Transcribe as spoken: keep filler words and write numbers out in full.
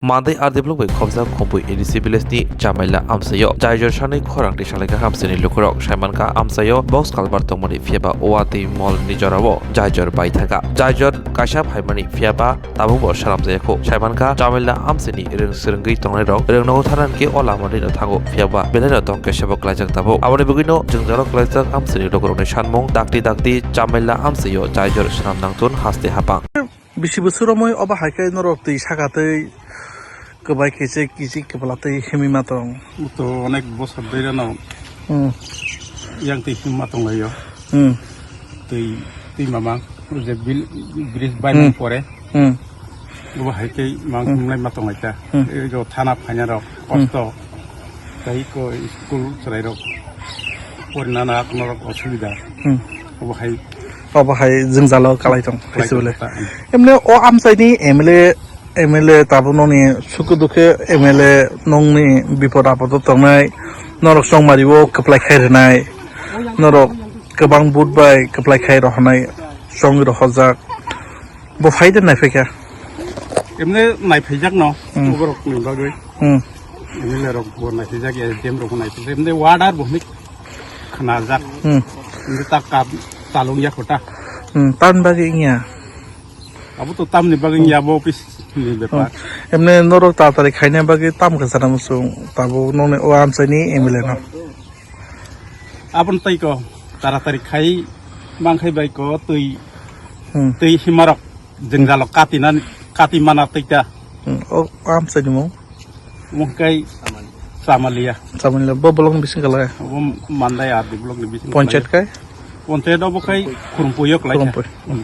Mandai R D block bai khobjak Khompui A D C village ni Chamaila amchaio jaijor sanwi khorang twi salai kaham sini lukurok saimankha amchaio box culvert tongmani phiyaba watwi mol ni jorao jaijor bai thangkha. Jaijor kaisa phaimani phiyaba tabukbo swnamjakya kho. Saimankha Chamaila amchaini rwng swrwngwi tongnairok rwngnogo tharnani khe o lama rwino thango phiyaba belaino tong kesebo klaijak tabuk. Aboni bagwino jwngjalo klaijak amchaini lukurokni sanmung dakti dakti Chamaila amchaio jaijor swnam nangtun haste hapang. Bisi bwswk romwi obo hai khe norok twi saka twi kwbai khe se kichi kwbla twi himwi ma tong. Bo to onek bosor dui rano Hmm. Yang twi himma tong laio. Hmm. Twi, twi mamang, je bil, bridge bainani Hmm. pore. Hmm. Bo hai khe mang Hmm. himlai ma tong lai ta. Hmm. E jo thana phaina rok Hmm. kosto. Tai ko school chwrai rok. Porinana kono rok osubida. Hmm. Bo hai Obo hai jwngjalo kalai tong, Kalai haise tong bole. ta, hmm. Emne o amchaini M L A, M L A tabuk nokni sukhu dukhe M L A nokni bipod apodo tongnai, norok chongmari o kwplai khai rwnai, norok kwbang vote bai kwplai khai rohornai, chongwi rohorjak. Bo phai de nai phaikha. Emne nai phaijak no, Hmm. borok ni bagwi. Hmm. M L A rok bo nai phaijak, S D M rok bo nai phaijak. Emne ward ar bo hwnwi khnajak. Hmm. Emne ta kap chalung ya kho ta. Hmm, tamni bagwi wngya? Abo to tamni bagwi wngya, abo office ni bepar. Hmm. Emne norok tatari khaina bagwi tam kha sana muchung, tabuk nokni o amchaini M L A no. Aboni tei ko taratari khai mangkhai bai ko twi, Hmm. twi himarok jwngjalo katina, kati mana twi ta. Hmm. O amchaini mung? Mungkai Chamalia. Chamalia. Bo bolong bising kalai? Bo Mandai R D block ni bising Panchayat kalai. Kai? Panchayat obo kai Khurumpuyo kalai. Khurumpuyo. Hmm.